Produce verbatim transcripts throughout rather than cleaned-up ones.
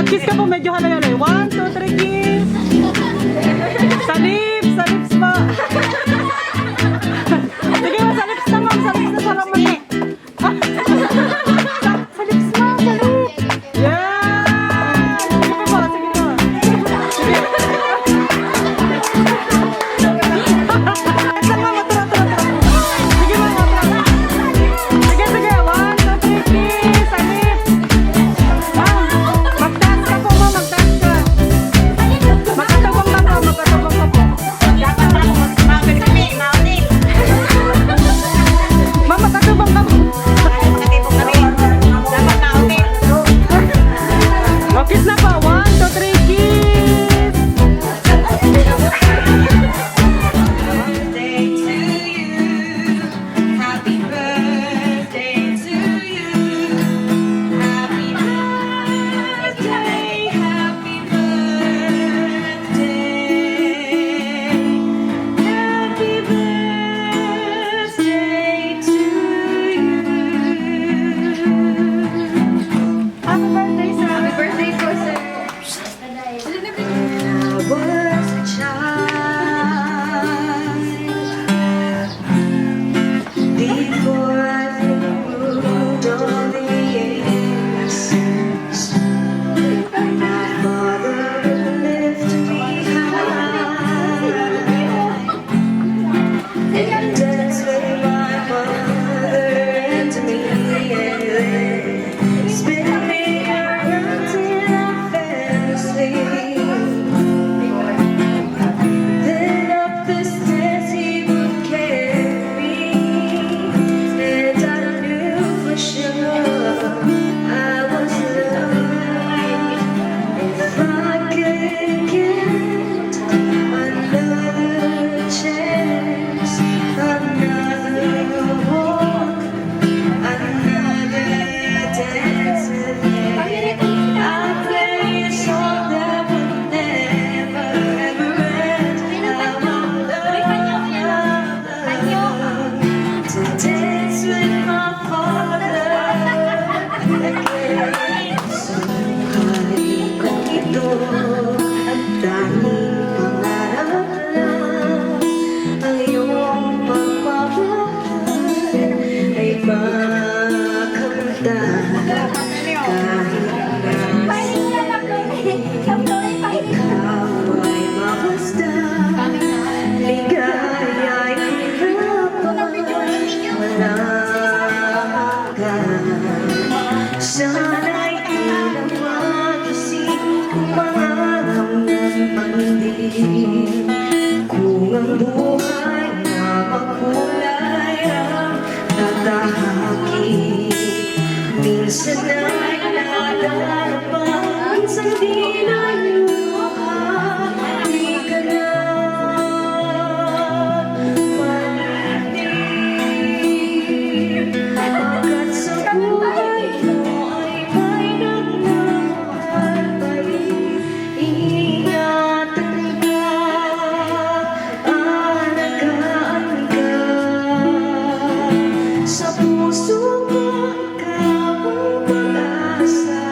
Kiss ka po, medyo halay-halay. One, two, three, kiss. Sa lips, sa lips po. Sige, sa lips na, ma'am. Sa lips na, sa lips. Sa, sa lips mo, sa lips. Yan! Sige pa po, sige pa. Sige. Ito, ma'am, atras, atras, atras. Sige, ma'am, atras. Sige, sige. One, two, three, kiss. Sa lips. Ma'am, magtaas ka po, ma'am. Magtaas ka. Makatubang ka po, makatubang ka po. Dapat ako mag-, mag-, mauli. Ma'am, makatubang ka po. Makatibok kami. Dapat mauli. O, kiss na po. One, two, three, kiss. Birthday to you. Happy birthday to you. Happy birthday, happy birthday. Happy birthday to you. Happy birthday, sir. Happy birthday po, sir. When I was a child, before I ruled all the ages, my father would lift me high and dance with my mother and me, and then spin me around till I fell asleep. Then up the stairs he would carry me, and I knew for sure I was loved. If I could get another chance, another walk, another dance with me. I play a song that will never, ever end. I want love, love, love to dance with my father again. Sa buhay kong ito, ang tanging pangarap lang, ang iyong pagmamahal ay makamtan. Kahit na ikaw ay mapasdan, ligaya'y hirap, walang hanggan. Sana'y di na magising kung mangaram ng pag-ibig. Kung ang buhay na makulay ang tatahaki, minsan ay nadarapa, minsan di na luha, di ka na manindig. Pagkat sa buhay mo ay may nagmamahal pa rin. Ingatan ka, alagaan ka. Sa puso ko, ikaw ang pag-asa.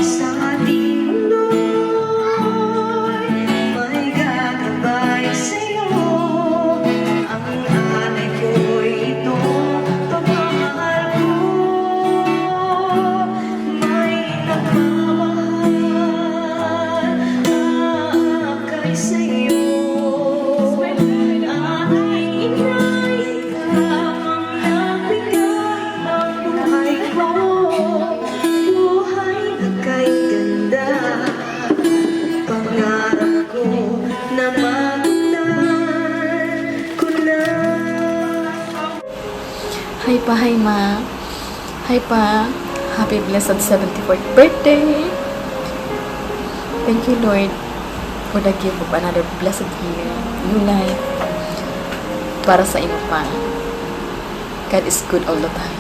Sa ating mundo'y may gagabay sa'yo. Ang alay ko'y itong pagmamahal ko. May nagmamahal, aakay sa'yo. Aking inay, ikaw ang nagbigay ng buhay ko. Buhay na kay ganda, pangarap ko na makamtan ko na. Hi pa, hi ma. Hi pa. Happy blessed seventy-fourth birthday. Thank you, Lord, for the gift of another blessed year, new life. Para sa imo pa. God is good all the time.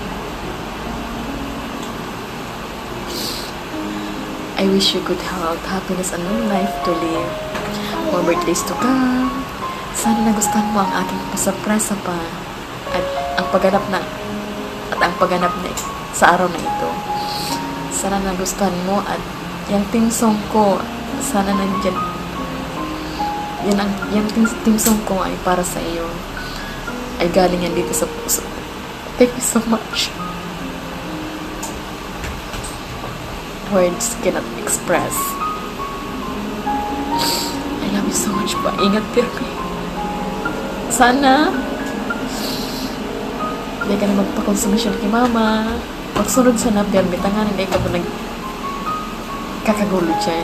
I wish you good health, happiness, and long life to live. More birthdays to come. Sana nagustuhan mo ang aking pasurpresa pa. At ang pagganap na, at ang pagganap na sa araw na ito. Sana nagustuhan mo at yung theme song ko, sana nandyan. Yan ang, yung theme, theme song ko ay para sa iyo. Ay galing yan dito sa puso. Thank you so much. Words cannot express. I love you so much pa. Ingat, Pirmi. Sana, hindi ka na magpakonsumisyon kay mama. Pagsunod sana, Pirmi, tanganing hindi ka po nagkakagulo dyan.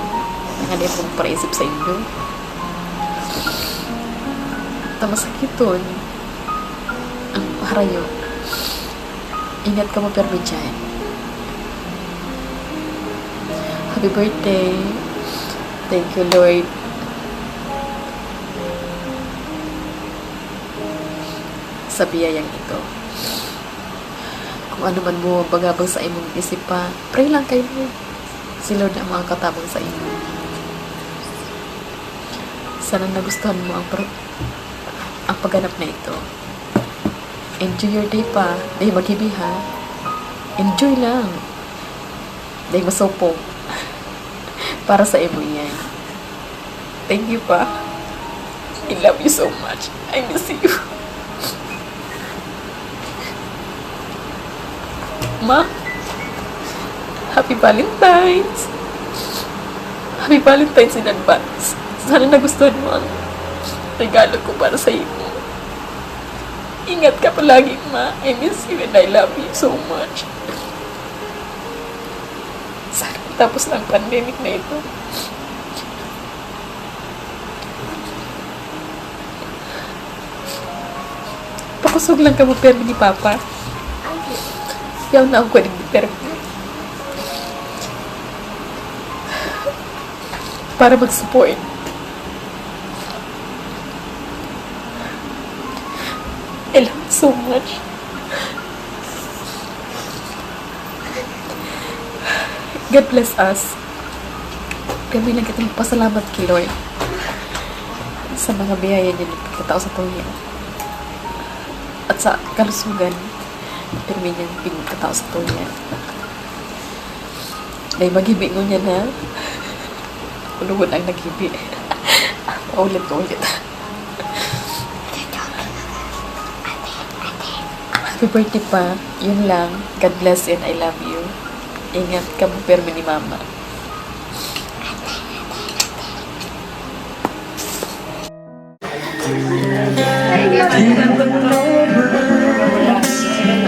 Tanganing hindi po magparaisip sa inyo. Tama sa kiton. Ang harayo. Ingat ka mo, Pirmi, dyan. Happy birthday. Thank you, Lord. Sa biyayang ito. Kung ano man mo bagabag sa imong isip pa, pray lang kay Lord. Si Lord ang makakatabang sa imo. Sana nagustuhan mo ang pro-, ang pagganap na ito. Enjoy your day pa. Dahil maghibi ha. Enjoy lang. Dahil masopog. Para sa imo yan. Thank you pa. I love you so much. I miss you. Ma, happy Valentine's. Happy Valentine's in advance. Sana nagustuhan mo ang regalo ko para sa iyo. Ingat ka palagi, ma. I miss you and I love you so much. Sana tapos na ang pandemic na ito. Pakusog lang kamo pirmi ni Papa. Yaw na ako ni pirmi. Para mag-support. I love you so much. God bless us. Pirmi lang kita magpasalamat kay Lord sa mga biyaya niya na pagkatao sa tuya. At sa kalusugan, pirmi niyang pagkatao sa tuya. Dahil maghibi ngunyan, ha? Ako lugod ang naghibi. Paulit-ulit. Happy birthday pa. Yun lang. God bless and I love you. Ingat kamo pirmi ni Mama.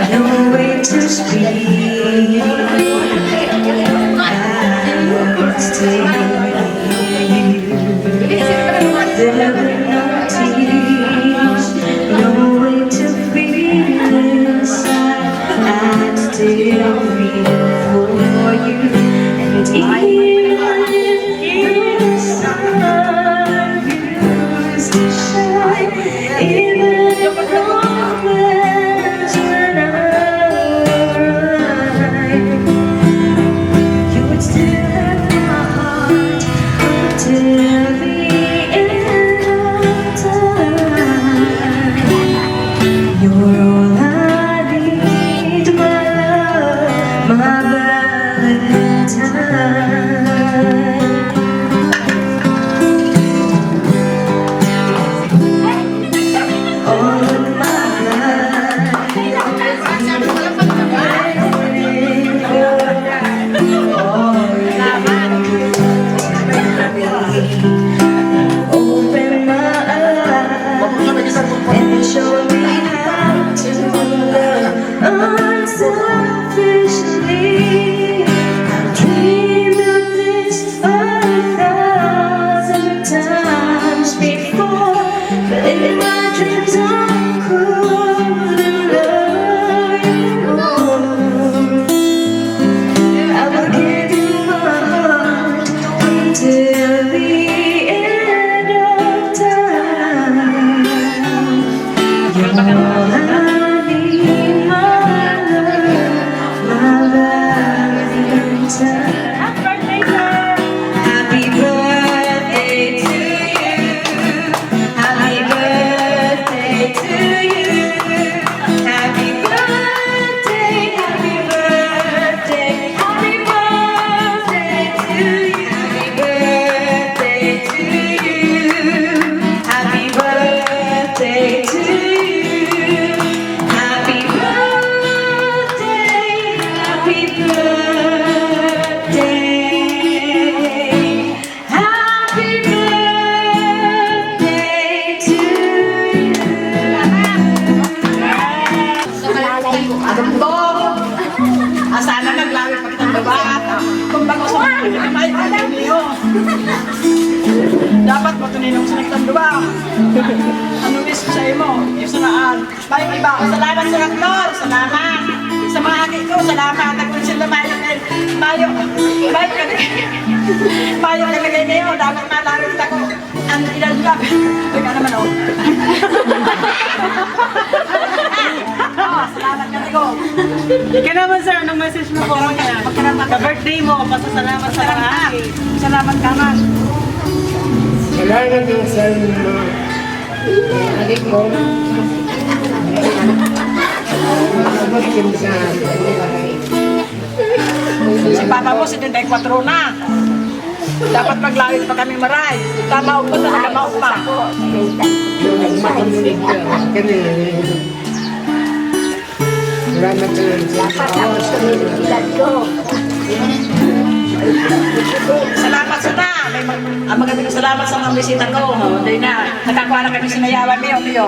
No way to speak. I would stay. There were no tears, no way to feel inside. I'd still feel for you. And even if the sun used to shine, even if the moments when I May niyo. Dapat mo tuninong sa nagtandua. Ano wish sa imo? Yung sa naan. May iba. Salamat sa doktor. Salamat. Sa mga aki ko, salamat. Nagpunsin na mayo. Mayo. Mayo. Mayo na lagay niyo. Dapat malaman ako. Ang ilan ka? Teka naman, oh. Oh, salamat ka, Tigo. Ikaw naman, sir, anong message mo po niya? Sa birthday mo, pasasalamat sa mga aki. Salamat ka, man. Salamat din sa mga adik ko. Abot yun sa Si Papa mo, setenta y cuatro na. Dapat maglawig pa kami, maray. Tama o ba? Talaga maugma. Yung makinig ka, kami, salamat sa Dapat sa gusto ng edad ko. Salamat sa na. May mag- ang magandang salamat sa mga bisita ko. Hindi na. Nakakuha na kami sinayawan niyo, niyo.